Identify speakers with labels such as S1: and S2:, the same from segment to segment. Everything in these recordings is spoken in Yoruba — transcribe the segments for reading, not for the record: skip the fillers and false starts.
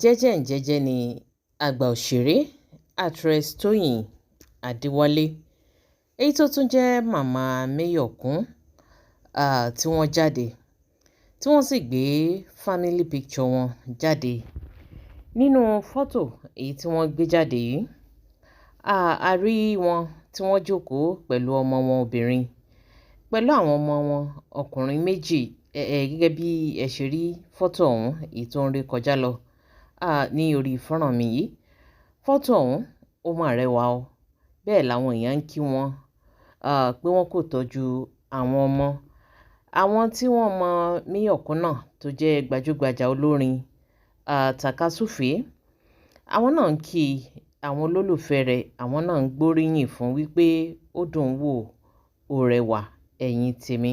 S1: Jẹ́jẹ́ ń jẹ́jẹ́ ni àgbà òṣèré, actress Tóyìn Adéwálé, èyí tó tún jẹ́ màmá Mayorkun, tí wọ́n jáde, tí wọ́n sì gbé family picture wọn jáde. Nínú fọ́tò èyí tí wọ́n gbé jáde yìí, a rí wọn tí wọ́n jókòó pẹ̀lú ọmọ wọn obìnrin, pẹ̀lú àwọn ọmọ wọn ọkùnrin méjì. Gẹ́gẹ́ bí ẹ ṣe rí fọ́tò ọ̀hún èyí tó ń rí kọjá lọ ní orí fọ́nrán mi yìí. Fọ́tò ọ̀hún ó mà rẹwà o. Bẹ́ẹ̀ làwọn èèyàn ń kí wọn pé wọ́n kò tọ́jú àwọn ọmọ. Àwọn tí wọ́n mọ Mayorkun náà tó jẹ́ gbajúgbajà olórin tàkasúfèé, àwọn náà ń kí àwọn olólùfẹ́ rẹ̀, àwọn náà ń gbóríyìn fún wípé ó dùn wò, ó rẹwà, ẹ̀yin tèmi.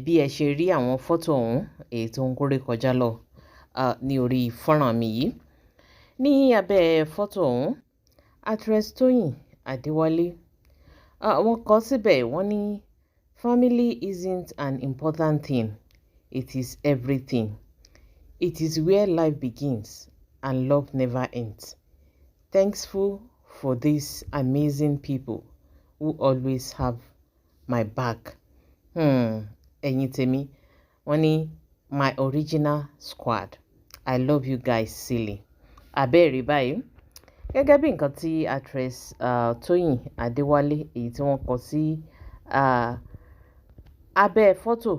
S1: Bí ẹ ṣe rí àwọn fọ́tò ọ̀hún èyí tó ń kórè kọjá lọ ní orí fọ́nrán mi yìí. Ní abẹ́ fọ́tò ọ̀hún, actress Tóyìn Adéwálé, wọ́n kọ síbẹ̀, wọ́n ní, "Family isn't an important thing, it is everything. It is where life begins and love never ends. Thankful for these amazing people who always have my back." Ẹ̀yin tèmi, wọ́n ní, "My original squad. I love you guys silly." Àbẹ́ẹ̀rí báyìí. Gẹ́gẹ́ bí nǹkan tí actress Tóyìn Adéwálé èyí tí wọ́n kọ sí abẹ́ fọ́tò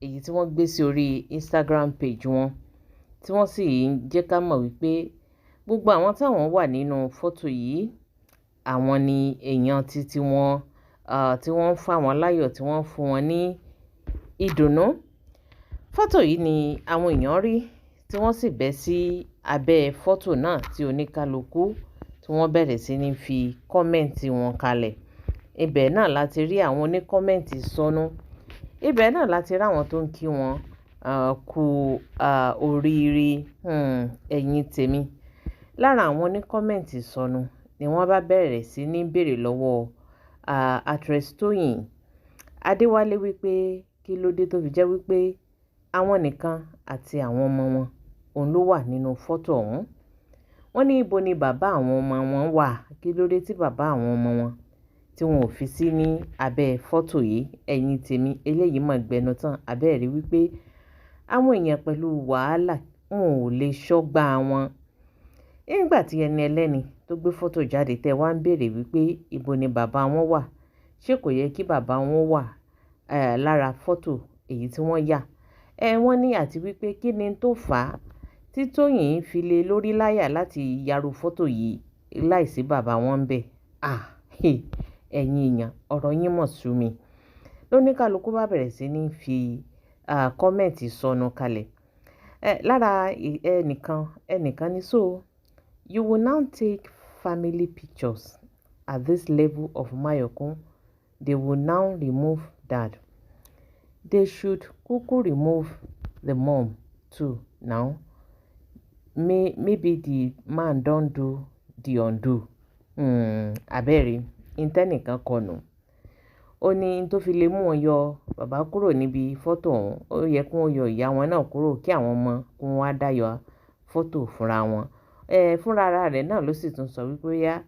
S1: èyí tí wọ́n gbé sí orí Instagram page wọn, tí wọ́n sì ń jẹ́ ká mọ̀ wípé gbogbo àwọn táwọn wà nínú fọ́tò yìí, àwọn ni èèyàn titi wọn, tí wọ́n ń fà wọ́n láyọ̀, tí wọ́n ń fún wọn ní ìdùnnú. Fọ́tò yìí ni àwọn èèyàn rí tí wọ́n sì bẹ́ sí abẹ́ fọ́tò náà, tí oníkálukú tí wọ́n bẹ̀rẹ̀ sí ní fi comment wọn kalẹ̀. Ibẹ̀ náà la ti rí àwọn oní comment sọnù. Ibẹ̀ náà la ti rí àwọn tó ń kí wọn kú oríire. Ẹ̀yin tèmi. Lára àwọn oní comment sọnù ni wọ́n bá bẹ̀rẹ̀ sí ní béèrè lọ́wọ́ actress Tóyìn Adéwálé wípé kí ló dé tó fi jẹ́ wípé àwọn nìkan àti àwọn ọmọ wọn òun ló wà nínú fọ́tò ọ̀hún. Wọ́n ní ibo ni bàbá àwọn ọmọ wọn wà? Kí ló dé tí bàbá àwọn ọmọ wọn tí wọn ò fi sí ní abẹ́ fọ́tò yìí? Ẹ̀yin tèmi, eléyìí mọ̀ gbẹnu tán. Àbẹ́ẹ̀rí wípé àwọn èèyàn pẹ̀lú wàhálà, wọn ò lè ṣọ́gbà wọn. Nígbà tí ẹni ẹlẹ́ni tó gbé fọ́tò jáde tẹ wá ń béèrè wípé ibo ni bàbá wọn wà, ṣé kò yẹ kí bàbá wọn wà lára fọ́tò èyí tí wọ́n yà? Wọ́n ní àti wípé kí ni tó fà á tí Tóyìn fi lé lórí láyà láti yarú fọ́tò yìí láìsí bàbá wọn ńbẹ̀? Ah, ẹ̀yin èèyàn, ọ̀rọ̀ yín mọ̀ sú mi. Lóníkálukú bá bẹ̀rẹ̀ sí ní fi comment sọnù kalẹ̀. Lára ẹnìkan ní, "So you will now take family pictures at this level of Mayorkun, they will now remove dad. They should kuku remove the mom too now. Maybe the man don do the undo." Àbẹ́ẹ̀rí, ǹtẹ́nìkan kọ nù. Ó ní tó fi lè mú wọn yọ bàbá kúrò níbi fọ́tò ọ̀hún, ó yẹ kí wọ́n yọ ìyá wọn náà kúrò, kí àwọn ọmọ kí wọ́n wá dá yọ fọ́tò fúnra wọn. Fúnra ara rẹ̀ náà ló sì tún sọ wípé yá,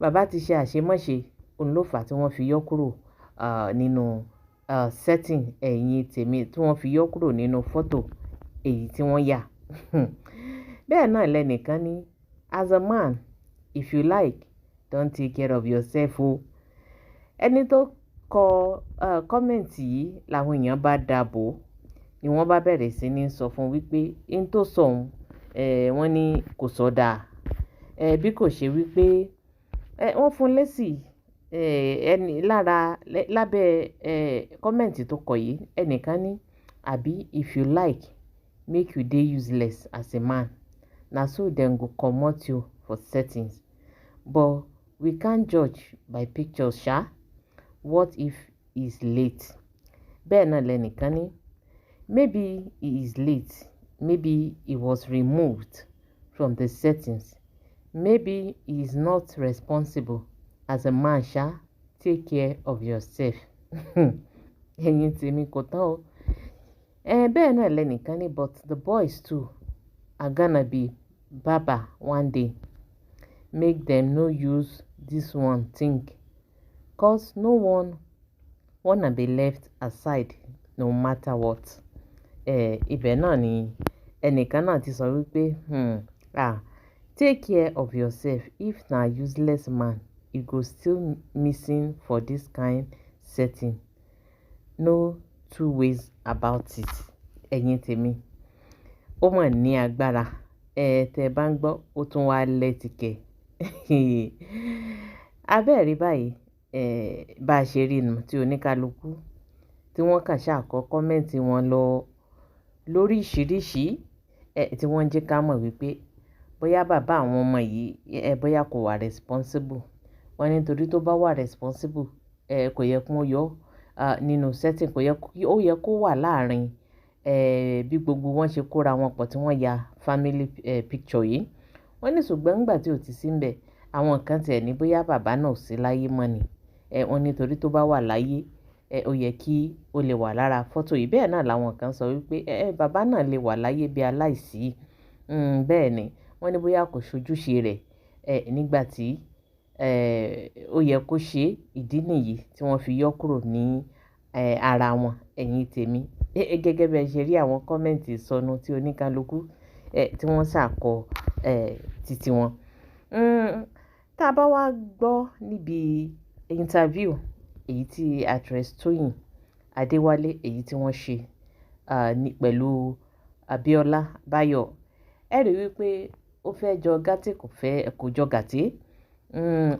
S1: bàbá ti ṣe àṣemọ́ṣe, òun ló fà á tí wọ́n fi yọ kúrò nínú setting, ẹ̀yin tèmi, tí wọ́n fi yọ kúrò nínú fọ́tò èyí tí wọ́n yà. Bẹ́ẹ̀ náà lẹ́nìkan ní, "As a man, if you like, don't take care of yourself o." Ẹni tó kọ comment yìí làwọn èèyàn bá dàbò, ni wọ́n bá bẹ̀rẹ̀ sí ní sọ fún wípé n tó sọ òun, wọ́n ní kò sọ dáa. Bí kò ṣe wípé wọ́n fún lésì ẹni lára lábẹ́ comment tó kọ yìí. Ẹnìkan ní, "Àbí if you like, make you dey useless as a man, na so dem go comot you for settings. But we can't judge by pictures sha. What if he is late?" Bẹ́ẹ̀ náà lẹ́nìkan ní, "Maybe he is late, maybe he was removed from the settings, maybe he is not responsible as a man sha. Take care of yourself." Ẹ̀yin tèmi, kò tán o. Bẹ́ẹ̀ náà lẹ́nìkan ní, "But the boys too are gonna be Baba one day, make dem no use dis one think, cause no one wanna be left aside no matter what. Ibẹ̀ náà ni ẹnìkan náà ti sọ wípé, ah, take care of yourself. If na useless man, e go still missing for this kind setting, no two ways about it. Ẹ̀yin tèmi, ó mọ̀ ní agbára. Ẹ tẹ́ ẹ bá ń gbọ́, ó tún wá lẹ́tìkẹ̀. Abẹ́ẹ̀rí báyìí, bá a ṣe rí nu tí oníkálukú tí wọ́n kàn ṣàkọ comment wọn lọ lóríṣìíríṣìí, tí wọ́n ń jẹ́ ká mọ̀ wípé bóyá bàbá àwọn ọmọ yìí, bóyá kò wà responsible. Wọ́n ní nítorí tó bá wà responsible, kò yẹ kí wọ́n yọ nínú setting, kò yẹ, ó yẹ kó wà láàrin bí gbogbo wọn ṣe kóra wọn pọ̀ tí wọ́n ya family picture yìí. Wọ́n ní ṣùgbọ́n nígbà tí ò ti sí ńbẹ̀, àwọn kan tiẹ̀ ní bóyá bàbá náà ò sí láyé mọ́ ni. Wọ́n ní torí tó bá wà láyé, ó yẹ kí ó lè wà lára fọ́tò yìí. Bẹ́ẹ̀ náà làwọn kan sọ wípé bàbá náà lè wà láyé bí aláìsí. Bẹ́ẹ̀ ni wọ́n ní bóyá kò ṣojúṣe rẹ̀ nígbà tí ó yẹ kó ṣe. Ìdí nìyí tí wọ́n fi yọ kúrò ní ara wọn. Ẹ̀yin tèmi, gẹ́gẹ́ bí ẹ ṣe rí àwọn comment ìsọnù tí oníkálukú tí wọ́n ṣàkọ titi wọn. Tá a bá wá gbọ́ níbi interview èyí tí actress Tóyìn Adéwálé èyí tí wọ́n ṣe ní pẹ̀lú Abíọ́lá Báyọ̀, ẹ rí i wípé ó fẹ́ jọ gàtè, kò fẹ́ kò jọ gàtè.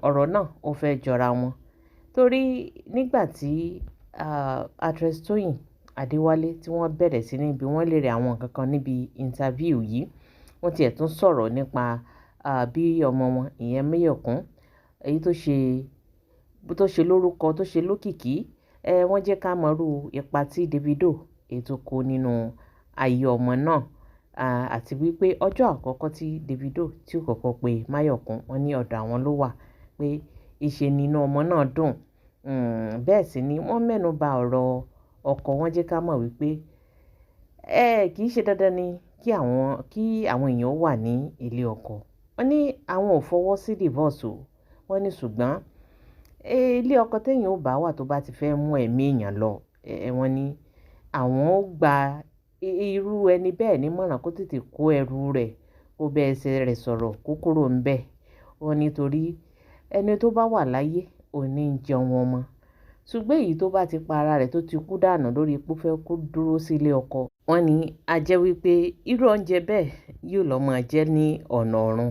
S1: Ọ̀rọ̀ náà ó fẹ́ jọra wọn. Torí nígbà tí actress Tóyìn Adéwálé tí wọ́n bẹ̀rẹ̀ sí ní bí wọ́n léèrè àwọn nǹkan kan níbi interview yìí, wọ́n tiẹ̀ tún sọ̀rọ̀ nípa bí ọmọ wọn ìyẹn Máyọ̀kún èyí tó ṣe lórúkọ tó ṣe lókìkí. Wọ́n jẹ́ ká mọrú ipa tí Davido èyí tó kó nínú ayé ọmọ náà, àti wípé ọjọ́ àkọ́kọ́ tí Davido tí ó kọ́kọ́ pe Máyọ̀kún, wọ́n ní ọ̀dọ̀ àwọn ló wà, pé ìṣe ni inú ọmọ náà dùn. Bẹ́ẹ̀ sì ni wọ́n mẹ́nu bà ọ̀rọ̀ ọkọ, wọn jẹ́ ká mọ̀ wípé kì í ṣe dandan ni kí àwọn èèyàn wà ní ilé ọkọ. Wọ́n ní àwọn ò fọwọ́ sí divorce o. Wọ́n ní ṣùgbọ́n ilé ọkọ téèyàn ò bá wà tó bá ti fẹ́ mú ẹ̀mí èèyàn lọ, wọ́n ní àwọn ó gba irú ẹni bẹ́ẹ̀ nímọ̀ràn kó tètè kó ẹrù rẹ̀, kó bẹ́ ẹsẹ̀ rẹ̀ sọ̀rọ̀, kó kúrò ńbẹ̀. Wọ́n ní torí ẹni tó bá wà láyé ò ní jẹun ọmọ. Ṣùgbọ́n èyí tó bá ti pa ara rẹ̀ tó ti kú dànù lórí pé ó fẹ́ kó dúró sí ilé ọkọ, wọ́n ní a jẹ́ wípé irú oúnjẹ bẹ́ẹ̀ yóò lọ máa jẹ́ ní ọ̀nà ọ̀run.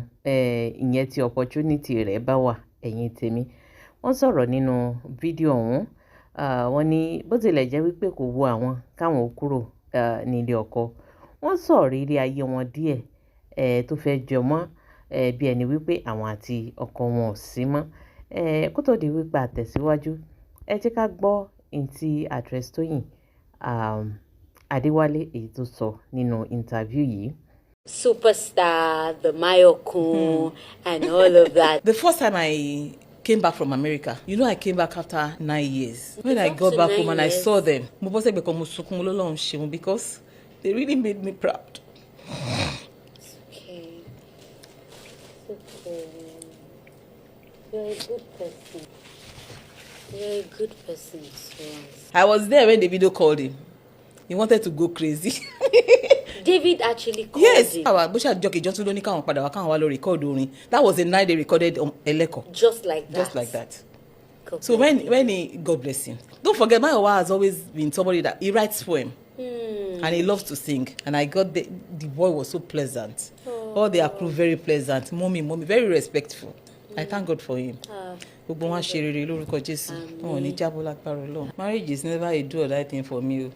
S1: Ìyẹn tí opportunity rẹ̀ bá wà. Ẹ̀yin tèmi, wọ́n sọ̀rọ̀ nínú fídíò ọ̀hún. Wọ́n ní bó tilẹ̀ jẹ́ wípé kò wu àwọn káwọn ó kúrò ní ilé ọkọ. Wọ́n sọ̀rọ̀ ìrírí ayé wọn díẹ̀ tó fẹ́ jọ mọ́ bí ẹni wípé àwọn àti ọkọ wọn ò sí mọ́. Kó tó di wípé a tẹ̀síwájú, ẹ jẹ́ ká gbọ́ ǹ tí actress Tóyìn Adéwálé èyí tó sọ nínú interview yìí.
S2: Superstar, the Mayokun, and all of that.
S3: The first time I came back from America, I came back after 9 years. When I
S2: It's up
S3: got
S2: to
S3: back
S2: 9
S3: home and I
S2: years.
S3: Saw them, mo bọ́ sẹ́gbẹ̀ẹ́ kan, mo sunkún, mo lọ́lọ́run ṣeun, because they really made me proud.
S2: It's okay. It's okay. You're a good person. You're a good person to us.
S3: I was there when Davido called him. He wanted to go crazy.
S2: David actually called
S3: Yes.
S2: him.
S3: Àwa bó ṣàjọ kejì tún ló ní káwọn padà wá, káwọn wá lọ record orin. That was the night they recorded Eleko.
S2: Just like that.
S3: Just like that.
S2: God
S3: So
S2: bless
S3: when
S2: him.
S3: when he, God bless him. Don't forget, Mayowa has always been somebody that he writes poem. And he loves to sing. And I got the boy was so pleasant. All the crew very pleasant. Mommy, mommy, very respectful. I thank God for him.
S2: Ah,
S3: Gbogbo wọn á ṣe rere lórúkọ Jésù. Wọn ò ní jábọ́ lágbára Ọlọ́run. Marriage is never a do or die thing for me o.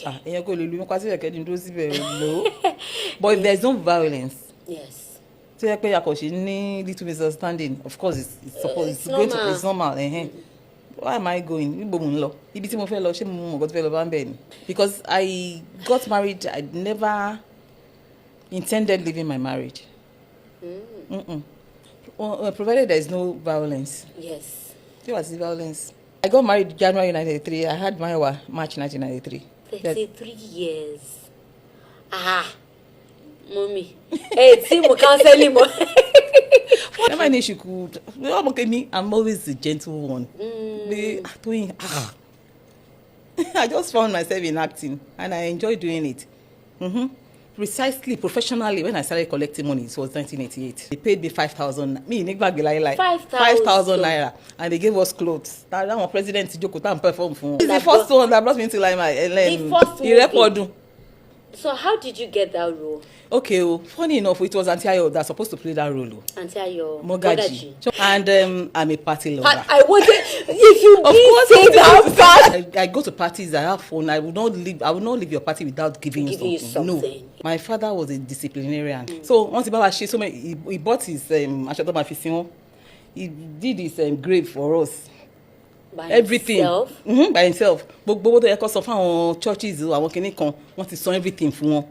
S3: Ah, èèyàn kò lè lu mi pa síbẹ̀ kẹ́ni dúró síbẹ̀ o lò. But if there is no violence, tó yẹ pé a kò ṣe ní little misunderstanding, of course it's supposed
S2: It's
S3: it's going to
S2: normal.
S3: It's normal. Why am I going? Níbo mo ń lọ? Ibi tí mo fẹ́ lọ, ṣé mo mọ̀ nǹkan tó fẹ́ lọ bá ń bẹ̀ ni? Because I got married, I never intended leaving my marriage. Well, provided there is no violence. Tí wàá sí violence. I got married January 1993. I had Mayowa March 1993.
S2: 33 years. Ah. Mummy, ẹ tí mo counseling mọ́.
S3: Never knew she could. Okay, me, I'm always the gentle one. Doing, I just found myself in acting and I enjoy doing it. Precisely, professionally, when I started collecting money, it was 1988. They paid me 5,000. Me, nígbàgbé láíláí.
S2: 5,000.
S3: 5,000 naira. And they gave us clothes. That one president jókòó tá à ń perform fún. It's the first one that brought me into limelight.
S2: The first movie.
S3: Ìrẹ́pọ̀dùn.
S2: So how did you get that role?
S3: Okay, oh, funny enough, it was Aunty Ayo that's supposed to play that role. Oh.
S2: Aunty Ayo.
S3: Mogaji. And I'm a party lover.
S2: I wanted, if you
S3: Of
S2: did
S3: course,
S2: say that part.
S3: I go to parties, I have fun. I will not leave your party without giving you something.
S2: You something.
S3: No. My father was a disciplinarian. So once he bought so many, he bought his aṣọ tó máa fi sin wọn. He did his grave for us.
S2: By
S3: everything.
S2: himself?
S3: Mm-hmm, by himself. Gbogbo owó tó yẹ kó san fún àwọn churches, àwọn kinní kan, wọ́n ti san everything fún wọn.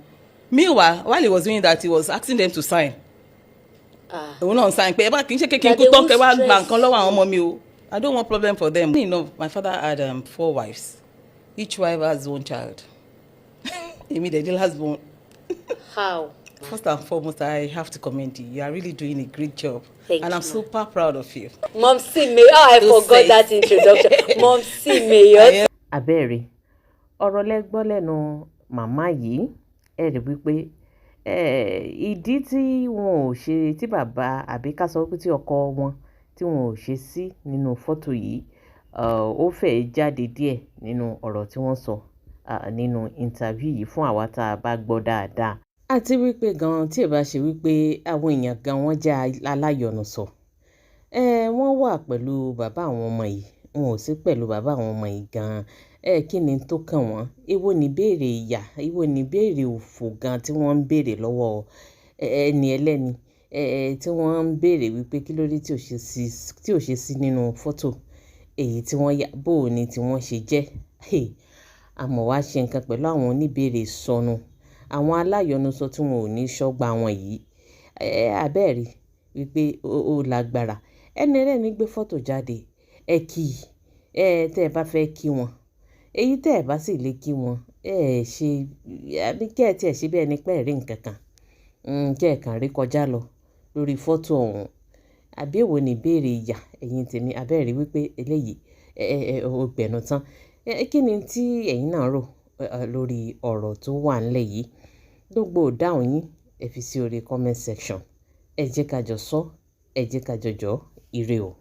S3: Meanwhile, while he was doing that, he was asking them to sign. Òun náà sign pé ẹ bá kì í ṣe kékeré kú tán kẹ wá gba nǹkan lọ́wọ́ àwọn ọmọ mi o. I don't want problem for them. You know, my father had 4 wives. Each wife has one child. Èmi dẹ̀ the last born.
S2: How?
S3: First and foremost, I have to commend you. You are really doing a great job.
S2: Thank
S3: and
S2: you,
S3: I'm super proud of you.
S2: Mom C Mayor, oh, I forgot that introduction. Mom C Mayor.
S1: Abẹ́rẹ́ ọ̀rọ̀ lẹ gbọ́ lẹ́nu màmá yìí, ẹ rí wípé ìdí tí wọn ò ṣe tí bàbá àbí ká sọ pé tí ọkọ wọn tí wọn ò ṣe sí nínú fọ́tò yìí, ó fẹ́ẹ́ jáde díẹ̀ nínú ọ̀rọ̀ tí wọ́n sọ nínú interview yìí fún àwa tá a bá gbọ́ dáadáa. Àti wípé gan-an tí ẹ bá ṣe wípé àwọn èèyàn gan wọ́n jẹ́ aláyọ̀nùsọ. Wọ́n wà pẹ̀lú bàbá àwọn ọmọ yìí, wọn ò sí pẹ̀lú bàbá àwọn ọmọ yìí gan-an. Kí ni tó kàn wọ́n? Èwo ni béèrè ìyà, èwo ni béèrè òfò gan tí wọ́n ń béèrè lọ́wọ́ ẹni ẹlẹ́ni, tí wọ́n ń béèrè wípé kí ló dé tí ò ṣe sí nínú fọ́tò èyí tí wọ́n yà, bó ni tí wọ́n ṣe jẹ́. Àmọ́ wá ṣe nǹkan pẹ̀lú àwọn oníbèrè sọnù, àwọn aláyọ̀nùsọ tí wọn ò ní ṣọ́gbà wọn yìí. Abẹ́ẹ̀rí wípé ó lágbára. Ẹni ẹlẹ́ni gbé fọ́tò jáde, ẹ kí i, tẹ́ ẹ bá fẹ́ kí wọn. Èyí tẹ́ ẹ bá sì lè kí wọn, ẹ ṣe, àbí kí ẹ tí ẹ ṣe bí ẹni pé ẹ rí nǹkan kan. Kí ẹ kàn rí kọjá lọ lórí fọ́tò ọ̀hún. Àbí èwo ni ìbéèrè ìyà ẹ̀yin tèmi? Abẹ́ẹ̀rí wípé eléyìí, ó gbẹnu tán. Kí ni tí ẹ̀yin náà rò lórí ọ̀rọ̀ tó wà nílẹ̀ yìí? Gbogbo ìdáhùn yín ẹ fi sí orí comment section. Ẹ jẹ́ ká jọ sọ, ẹ jẹ́ ká jọ jọ, ire o.